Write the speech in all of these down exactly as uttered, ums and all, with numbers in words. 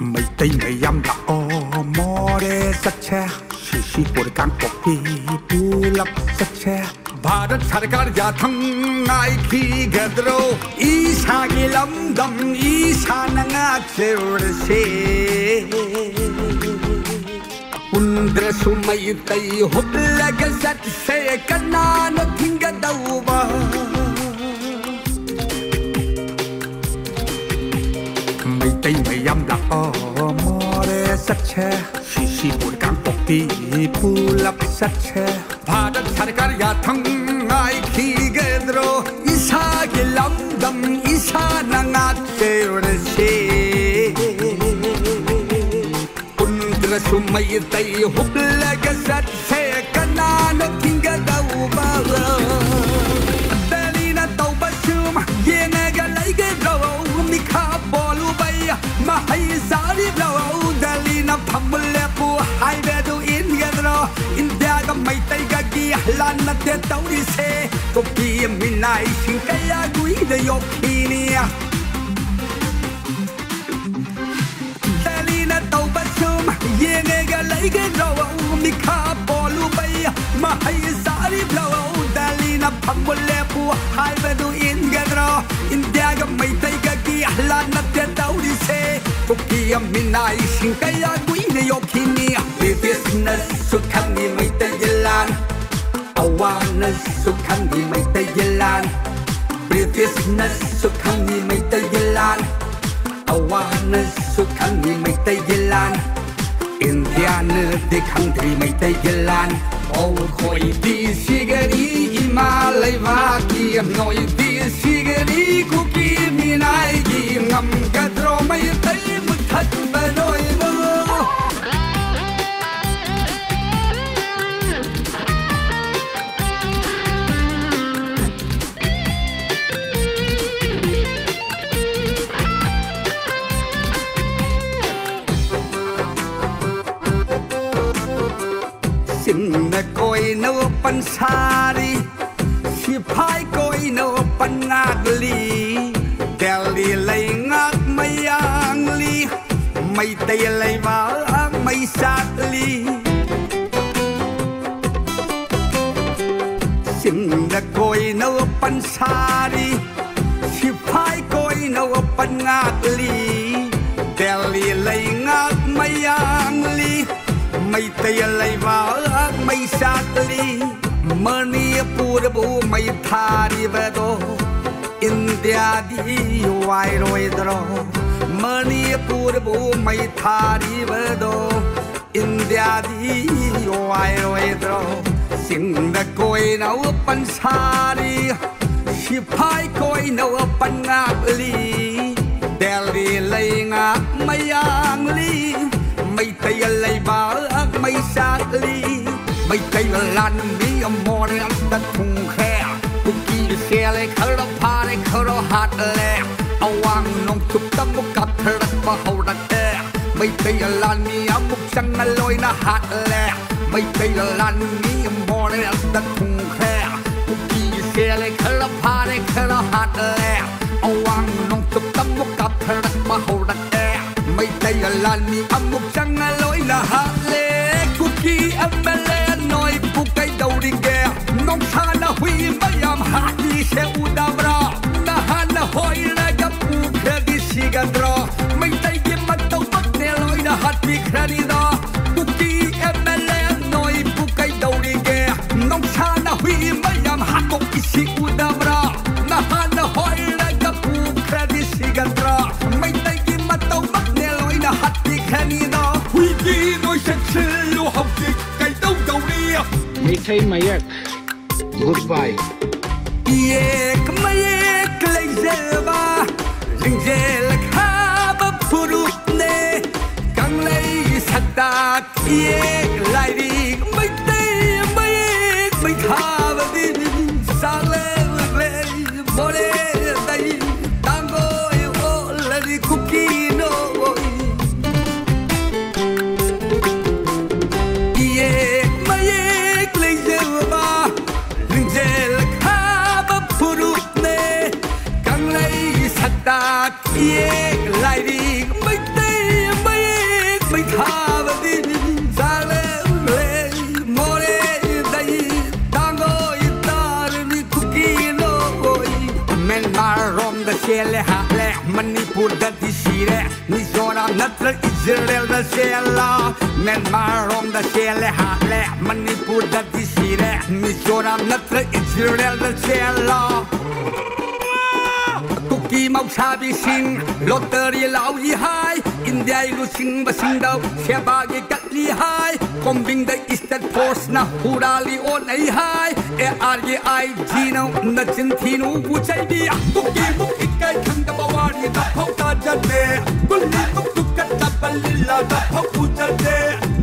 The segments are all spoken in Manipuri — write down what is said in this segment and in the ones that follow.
ꯃꯩꯇꯩ ꯃꯌꯥꯝ ꯂꯥꯛꯑꯣ, ꯃꯣꯔꯦ ꯆꯠꯁꯦ, ꯁꯤꯁꯤꯄꯨꯔ ꯀꯥꯡꯄꯣꯛꯄꯤ ꯄꯨꯂꯞ ꯆꯠꯁꯦ꯫ ꯚꯥꯔꯠ ꯁꯔꯀꯥꯔ ꯌꯥꯊꯪ ꯉꯥꯏꯈꯤꯒꯗ꯭ꯔꯣ? ꯏꯁꯥꯒꯤ ꯂꯝꯗꯝ ꯏꯁꯥꯅ ꯉꯥꯛꯆꯔꯁꯦ꯫ ꯄꯨꯟꯗ꯭ꯔꯁꯨ ꯃꯩꯇꯩ ꯍꯨꯞꯂꯒ ꯆꯠꯁꯦ, ꯀꯅꯥꯅ ꯊꯤꯡꯒꯗꯧꯕ? ꯃꯩꯇꯩ ꯃꯌꯥꯝ ꯂꯥꯛꯑꯣ, ꯃꯣꯔꯦ ꯆꯠꯁꯦ, ꯁꯤꯁꯤꯄꯨꯔ ꯀꯥꯡꯄꯣꯛꯄꯤ ꯄꯨꯂꯞ ꯆꯠꯁꯦ꯫ ꯚꯥꯔꯠ ꯁꯔꯀꯥꯔ ꯌꯥꯊꯪ ꯉꯥꯏꯈꯤꯒꯗ꯭ꯔꯣ? ꯏꯁꯥꯒꯤ ꯂꯝꯗꯝ ꯏꯁꯥꯅ ꯉꯥꯛꯆꯔꯁꯦ꯫ ꯄꯨꯟꯗ꯭ꯔꯁꯨ ꯃꯩꯇꯩ ꯍꯨꯞꯂꯒ ꯆꯠꯁꯦ, ꯀꯅꯥꯅ ꯊꯤꯡꯒꯗꯧꯕ? ꯗꯦꯜꯂꯤꯅ ꯇꯧꯕ ꯁꯨꯝ ꯌꯦꯡꯉꯒ ꯂꯩꯒꯗ꯭ꯔꯣ? ꯃꯤꯈꯥ ꯄꯣꯜꯂꯨꯕꯩ ꯃꯍꯩ ꯆꯥꯔꯤꯕ꯭ꯔꯣ? ꯗꯦꯜꯂꯤꯅ ꯐꯝꯃꯨ ꯂꯦꯞꯄꯨ ꯍꯥꯏꯕꯗꯨ ꯏꯟꯒꯗ꯭ꯔꯣ? ꯏꯟꯗꯤꯌꯥꯒ ꯃꯩꯇꯩꯒꯒꯤ ꯂꯥꯟ ꯅꯠꯇꯦ ꯇꯧꯔꯤꯁꯦ, ꯀꯨꯀꯤ ꯃꯤꯅꯥꯏꯁꯤꯡ ꯀꯌꯥ ꯀꯨꯏꯅ ꯌꯣꯛꯈꯤꯅꯤ? ꯗꯦꯜꯂꯤꯅ ꯇꯧꯕ ꯁꯨꯝ ꯌꯦꯡꯉꯒ ꯂꯩꯒꯗ꯭ꯔꯣ? ꯃꯤꯈꯥ ꯄꯣꯜꯂꯨꯕꯩ ꯃꯍꯩ ꯆꯥꯔꯤꯕ꯭ꯔꯣ? ꯗꯦꯜꯂꯤꯅ ꯐꯝꯃꯨ ꯂꯦꯞꯄꯨ ꯍꯥꯏꯕꯗꯨ ꯏꯟꯒꯗ꯭ꯔꯣ? ꯏꯟꯗꯤꯌꯥꯒ ꯃꯩꯇꯩꯒꯒꯤ ꯂꯥꯟ ꯅꯠꯇꯦ ꯇꯧꯔꯤꯁꯦ, ꯀꯨꯀꯤ ꯃꯤꯅꯥꯏꯁꯤꯡ ꯀꯌꯥ ꯀꯨꯏꯅ ꯌꯣꯛꯈꯤꯅꯤ? ꯕ꯭ꯔꯤꯇꯤꯁꯅꯁꯨ ꯈꯪꯉꯤ ꯃꯩꯇꯩꯒꯤ ꯂꯥꯟ, ꯑꯋꯥꯅꯁꯨ ꯈꯪꯉꯤ ꯃꯩꯇꯩꯒꯤ ꯂꯥꯟ, ꯕ꯭ꯔꯤꯇꯤꯁꯅꯁꯨ ꯈꯪꯉꯤ ꯃꯩꯇꯩꯒꯤ ꯂꯥꯟ, ꯑꯋꯥꯅꯁꯨ ꯈꯪꯉꯤ ꯃꯩꯇꯩꯒꯤ ꯂꯥꯟ, ꯏꯟꯗꯤꯌꯥꯅꯗꯤ ꯈꯪꯗ꯭ꯔꯤ ꯃꯩꯇꯩꯒꯤ ꯂꯥꯟ꯫ ꯑꯣ ꯈꯣꯏꯗꯤ ꯁꯤꯒꯅꯤ ꯏꯃꯥ ꯂꯩꯕꯥꯛꯀꯤ, ꯅꯣꯏꯗꯤ ꯁꯤꯒꯅꯤ ꯀꯨꯀꯤ ꯃꯤꯅꯥꯏꯒꯤ꯫ ꯉꯝꯒꯗ꯭ꯔꯣ ꯃꯩꯇꯩ ꯃꯨꯊꯠꯄ ꯅꯣꯏꯕꯨ? ꯁꯥꯔꯤ, ꯁꯤꯐꯥꯏ ꯀꯣꯏꯅ ꯄꯟꯉꯥꯛꯂꯤ, ꯗꯦꯜꯂꯤ ꯂꯩꯉꯥꯛ ꯃꯌꯥꯡꯂꯤ, ꯃꯩꯇꯩ ꯂꯩꯕꯥꯛ ꯃꯩ ꯆꯥꯛꯂꯤ꯫ ꯆꯤꯡꯗ ꯀꯣꯏꯅ ꯄꯟꯁꯥꯔꯤ, ꯁꯤꯐꯥꯏ ꯀꯣꯏꯅ ꯄꯟꯉꯥꯛꯂꯤ, ꯗꯦꯜꯂꯤ ꯂꯩꯉꯥꯛ ꯃꯌꯥꯡꯂꯤ, ꯃꯩꯇꯩ ꯂꯩꯕꯥꯛ ꯃꯩ ꯆꯥꯛꯂꯤ꯫ ꯃꯅꯤꯄꯨꯔꯕꯨ ꯃꯩ ꯊꯥꯔꯤꯕꯗꯣ ꯏꯟꯗꯤꯌꯥꯗꯤ ꯋꯥꯏꯔꯣꯏꯗ꯭ꯔꯣ? ꯃꯅꯤꯄꯨꯔꯕꯨ ꯃꯩ ꯊꯥꯔꯤꯕꯗꯣ ꯏꯟꯗꯤꯌꯥꯗꯤ ꯋꯥꯏꯔꯣꯏꯗ꯭ꯔꯣ? ꯆꯤꯡꯗ ꯀꯣꯏꯅ ꯄꯟꯁꯥꯔꯤ, ꯁꯤꯐꯥꯏ ꯀꯣꯏꯅ ꯄꯟꯉꯥꯛꯂꯤ, ꯗꯦꯜꯂꯤ ꯂꯩꯉꯥꯛ ꯃꯌꯥꯡꯂꯤ, ꯃꯩꯇꯩ ꯂꯩꯕꯥꯛ ꯃꯩ ꯆꯥꯛꯂꯤ꯫ ꯃꯩꯇꯩ ꯂꯥꯟꯃꯤ ꯃꯣꯔꯦꯗ ꯊꯨꯡꯈ꯭ꯔꯦ, ꯀꯨꯀꯤ ꯆꯦꯜꯂꯦ ꯈꯔ ꯐꯥꯔꯦ ꯈꯔ ꯍꯥꯠꯂꯦ, ꯑꯋꯥꯡ ꯅꯣꯡꯆꯨꯞꯇ ꯑꯃꯨꯛ ꯀꯥꯞꯊꯔꯛꯄ ꯍꯧꯔꯛꯑꯦ꯫ ꯃꯩꯇꯩ ꯂꯥꯟꯃꯤ ꯑꯃꯨꯛ ꯆꯪꯅ ꯂꯣꯏꯅ ꯍꯥꯠꯂꯦ꯫ ꯃꯩꯇꯩ ꯂꯥꯟꯃꯤ ꯃꯣꯔꯦꯗ ꯊꯨꯡꯈ꯭ꯔꯦ꯫ ꯀꯨꯀꯤ ꯆꯦꯜꯂꯦ ꯈꯔ ꯐꯥꯔꯦ ꯈꯔ ꯍꯥꯠꯂꯦ꯫ ꯑꯋꯥꯡ ꯅꯣꯡꯆꯨꯞꯇ ꯑꯃꯨꯛ ꯀꯥꯞꯊꯔꯛꯄ ꯍꯧꯔꯛꯑꯦ꯫ ꯃꯩꯇꯩ ꯂꯥꯟꯃꯤ ꯑꯃꯨꯛ ꯆꯪꯅ ꯂꯣꯏꯅ ꯍꯥꯠꯂꯦ꯫ ꯀꯨꯀꯤ ꯑꯦꯝ ꯑꯦꯜ ꯑꯦ ꯅꯣꯏꯕꯨ ꯀꯩꯗꯧꯔꯤꯒꯦ? ꯅꯣꯡꯁꯥꯅ ꯍꯨꯏ ꯃꯌꯥꯝ ꯍꯥꯠꯂꯤꯁꯦ ꯎꯗꯕ꯭ꯔꯣ? ꯅꯍꯥꯟꯅ ꯍꯣꯏꯔꯒ ꯄꯨꯈ꯭ꯔꯗꯤ ꯁꯤꯒꯗ꯭ꯔꯣ? ꯃꯩꯇꯩꯒꯤ ꯃꯇꯧꯃꯛꯅꯦ ꯂꯣꯏꯅ ꯍꯥꯠꯄꯤꯈ꯭ꯔꯅꯤꯗꯣ꯫ ꯀꯨꯀꯤ ꯑꯦꯝ ꯑꯦꯜ ꯑꯦ ꯅꯣꯏꯕꯨ ꯀꯩꯗꯧꯔꯤꯒꯦ? ꯅꯣꯡꯁꯥꯅ ꯍꯨꯏ ꯃꯌꯥꯝ ꯍꯥꯠꯇꯣꯛꯏꯁꯤ ꯎꯗꯕ꯭ꯔꯣ? ꯅꯍꯥꯟꯅ ꯍꯣꯏꯔꯒ ꯄꯨꯈ꯭ꯔꯗꯤ ꯁꯤꯒꯗ꯭ꯔꯣ? ꯃꯩꯇꯩꯒꯤ ꯃꯇꯧꯃꯛꯅꯦ ꯂꯣꯏꯅ ꯍꯥꯠꯄꯤꯈ꯭ꯔꯅꯤꯗꯣ꯫ ꯍꯨꯏꯒꯤ ꯅꯣꯏ ꯆꯠꯁꯤꯜꯂꯨ ꯍꯧꯖꯤꯛ ꯀꯩꯗꯧꯗꯧꯔꯤ? ꯃꯩꯇꯩ ꯃꯌꯦꯛ꯫ Goodbye. ꯏꯌꯦꯛ ꯃꯌꯦꯛ ꯂꯩꯖꯕ ꯂꯤꯡꯖꯦꯜ ꯈꯥꯕ ꯐꯨꯔꯨꯞꯅꯦ꯫ ꯀꯪꯂꯩ ꯁꯛꯇꯥꯛ ꯏꯌꯦꯛ ꯂꯥꯏꯔꯤꯛ ꯃꯩꯇꯩ ꯃꯌꯦꯛ ꯃꯩꯊꯥꯕꯗꯤ ꯆꯥꯛꯂꯦ ꯎꯛꯂꯦ ꯃꯣꯔꯦꯗꯩ ꯇꯥꯡꯒꯣꯏ ꯑꯣꯜꯂꯗꯤ ꯀꯨꯀꯤꯅꯣ꯫ ꯏꯌꯦꯛ ꯃꯌꯦꯛ ꯂꯩꯖꯕ ꯆꯦꯜꯂꯦ ꯍꯥꯠꯂꯦ, ꯃꯅꯤꯄꯨꯔꯗꯗꯤ ꯁꯤꯔꯦ꯫ ꯃꯤꯖꯣꯔꯥꯝ ꯅꯠꯇ꯭ꯔ ꯏꯖꯔꯦꯜꯗ ꯆꯦꯜꯂꯣ, ꯃ꯭ꯌꯥꯟꯃꯥꯔ ꯔꯣꯝꯗ ꯆꯦꯜꯂꯦ ꯍꯥꯠꯂꯦ, ꯃꯅꯤꯄꯨꯔꯗꯗꯤ ꯁꯤꯔꯦ꯫ ꯃꯤꯖꯣꯔꯥꯝ ꯅꯠꯇ꯭ꯔ ꯏꯖꯔꯦꯜꯗ ꯆꯦꯜꯂꯣ꯫ ꯀꯨꯀꯤ ꯃꯧꯁꯥꯕꯤꯁꯤꯡ ꯂꯣꯇꯔꯤ ꯂꯥꯎꯏ ꯍꯥꯏ, ꯏꯟꯗꯤꯌꯥꯒꯤ ꯂꯨꯆꯤꯡꯕꯁꯤꯡꯗ ꯁꯦꯕꯥꯒꯤ ꯀꯠꯂꯤ ꯍꯥꯏ, ꯀꯣꯝꯕꯤꯡꯗ ꯏꯁꯇꯦꯠ ꯐꯣꯔꯁꯅ ꯍꯨꯔꯥꯜꯂꯤ ꯑꯣꯟꯅꯩ ꯍꯥꯏ꯫ ꯑꯦ ꯑꯥꯔꯒꯤ ꯑꯥꯏ ꯖꯤꯅ ꯅꯆꯤꯟ ꯊꯤꯅꯨꯕꯨ ꯆꯩꯕꯤ꯫ ꯀꯨꯀꯤꯃꯨꯛ ꯏꯀꯥꯏ ꯈꯪꯗꯕ ꯋꯥꯔꯤꯗ ꯐꯥꯎ ꯇꯥꯖꯗꯦ꯫ ꯀꯨꯂꯤꯃꯨꯛ ꯇꯨꯀꯠꯆꯕ ꯂꯤꯂꯥꯗ ꯐꯥꯎ ꯎꯖꯗꯦ꯫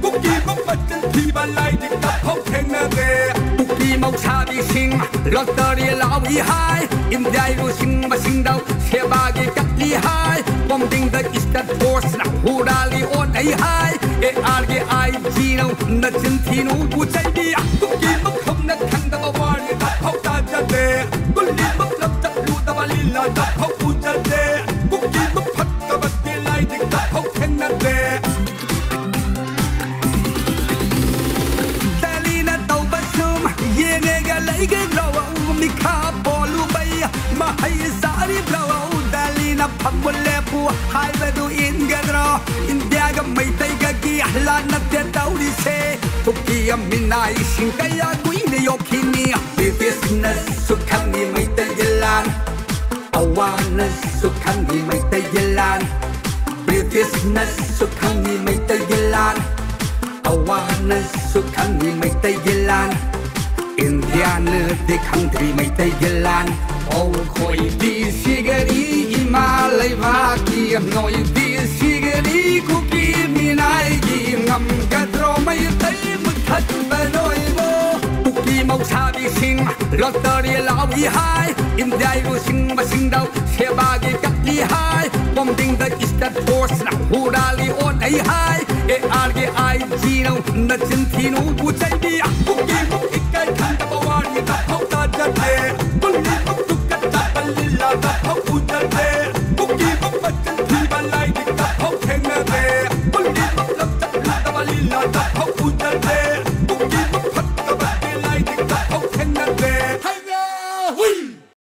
ꯀꯨꯀꯤꯃꯨꯛ ꯃꯆꯤꯟ ꯊꯤꯕ ꯂꯥꯏꯔꯤꯛꯇ ꯐꯥꯎ ꯊꯦꯡꯅꯗꯦ꯫ ꯀꯨꯀꯤ ꯃꯧꯁꯥꯕꯤꯁꯤꯡ ꯂꯣꯇꯔꯤ ꯂꯥꯎꯏ ꯍꯥꯏ, ꯏꯟꯗꯤꯌꯥꯒꯤ ꯂꯨꯆꯤꯡꯕꯁꯤꯡꯗ ꯁꯦꯕꯥꯒꯤ ꯀꯠꯂꯤ ꯍꯥꯏ, ꯀꯣꯝꯕꯤꯡꯗ ꯏꯁꯇꯦꯠ ꯐꯣꯔꯁꯅ ꯍꯨꯔꯥꯜꯂꯤ ꯑꯣꯟꯅꯩ ꯍꯥꯏ꯫ ꯑꯦ ꯑꯥꯔꯒꯤ ꯑꯥꯏ ꯖꯤꯅ ꯅꯆꯤꯟ ꯊꯤꯅꯨꯕꯨ ꯆꯩꯕꯤ꯫ ꯀꯨꯀꯤꯃꯨꯛ ꯍꯧꯅ ꯈꯪꯗꯕ ꯋꯥꯔꯤꯗ ꯐꯥꯎ ꯇꯥꯖꯗꯦ꯫ ꯀꯨꯂꯤꯃꯨꯛ ꯂꯝꯆꯠ ꯂꯨꯗꯕ ꯂꯤꯂꯥꯗ ꯐꯥꯎ ꯎꯖꯗꯦ꯫ ꯀꯨꯀꯤꯃꯨꯛ ꯐꯠꯇꯕ ꯂꯥꯏꯔꯤꯛꯇ ꯐꯥꯎ ꯊꯦꯡꯅꯗꯦ꯫ ꯗꯦꯜꯂꯤꯅ ꯇꯧꯕ ꯁꯨꯝ ꯌꯦꯡꯉꯒ ꯂꯩꯒꯗ꯭ꯔꯣ? ꯃꯤꯈꯥ ꯄꯣꯜꯂꯨꯕꯩ ꯃꯍꯩ ꯆꯥꯔꯤꯕ꯭ꯔꯣ? ꯗꯦꯜꯂꯤꯅ ꯐꯝꯕꯨ ꯂꯦꯞꯄꯨ ꯍꯥꯏꯕꯗꯨ ꯏꯟꯒꯗ꯭ꯔꯣ? ꯏꯟꯗꯤꯌꯥꯒ ꯃꯩꯇꯩꯒꯒꯤ ꯂꯥꯟ ꯅꯠꯇꯦ ꯇꯧꯔꯤꯁꯦ꯫ ꯀꯨꯀꯤ ꯃꯤꯅꯥꯏꯁꯤꯡ ꯀꯌꯥ ꯀꯨꯏꯅ ꯌꯣꯛꯈꯤꯅꯤ? ꯕ꯭ꯔꯤꯇꯤꯁꯅꯁꯨ ꯈꯪꯉꯤ ꯃꯩꯇꯩꯒꯤ ꯂꯥꯟ, ꯑꯋꯥꯅꯁꯨ ꯈꯪꯉꯤ ꯃꯩꯇꯩꯒꯤ ꯂꯥꯟ꯫ ꯕ꯭ꯔꯤꯇꯤꯁꯅꯁꯨ ꯈꯪꯉꯤ ꯃꯩꯇꯩꯒꯤ ꯂꯥꯟ, ꯑꯋꯥꯅꯁꯨ ꯈꯪꯉꯤ ꯃꯩꯇꯩꯒꯤ ꯂꯥꯟ꯫ ꯏꯟꯗꯤꯌꯥꯅꯗꯤ ꯈꯪꯗ꯭ꯔꯤ ꯃꯩꯇꯩꯒꯤ ꯂꯥꯟ꯫ ꯑꯣ ꯈꯣꯏꯗꯤ ꯁꯤꯒꯔꯤ ꯏꯃꯥ ꯂꯩꯕꯥꯛꯀꯤ, ꯅꯣꯏꯗꯤ ꯁꯤꯒꯔꯤ ꯀꯨꯀꯤ ꯃꯤꯅꯥꯏꯒꯤ꯫ ꯉꯝꯒꯗ꯭ꯔꯣ ꯃꯩꯇꯩ ꯃꯨꯠꯊꯠꯄ ꯅꯣꯏꯕꯣ? ꯀꯨꯀꯤ ꯃꯧꯁꯥꯕꯤꯁꯤꯡ ꯂꯣꯇꯔꯤ ꯂꯥꯎꯏ ꯍꯥꯏ, ꯏꯟꯗꯤꯌꯥꯒꯤ ꯂꯨꯆꯤꯡꯕꯁꯤꯡꯗ ꯁꯦꯕꯥꯒꯤ ꯀꯠꯂꯤ ꯍꯥꯏ, ꯀꯣꯝꯕꯤꯡꯗ ꯏꯁꯇꯦꯠ ꯐꯣꯔꯁꯅ ꯍꯨꯔꯥꯜꯂꯤ ꯑꯣꯟꯅꯩ ꯍꯥꯏ꯫ ꯑꯦ ꯑꯥꯔꯒꯤ ꯑꯥꯏ ꯖꯤꯅ ꯅꯆꯤꯟ ꯊꯤꯅꯨꯕꯨ ꯆꯩꯕꯤ꯫ ꯀꯨꯀꯤꯃꯨꯛ ꯏꯀꯥꯏ ꯈꯪꯗꯕ ꯋꯥꯔꯤꯗ ꯐꯥꯎ ꯇꯥꯖꯗꯦ꯫ ꯀꯨꯂꯤꯃꯨꯛ ꯇꯨꯀꯠꯆꯕ ꯂꯤꯂꯥꯗ ꯐꯥꯎ ꯎꯖꯗꯦ꯫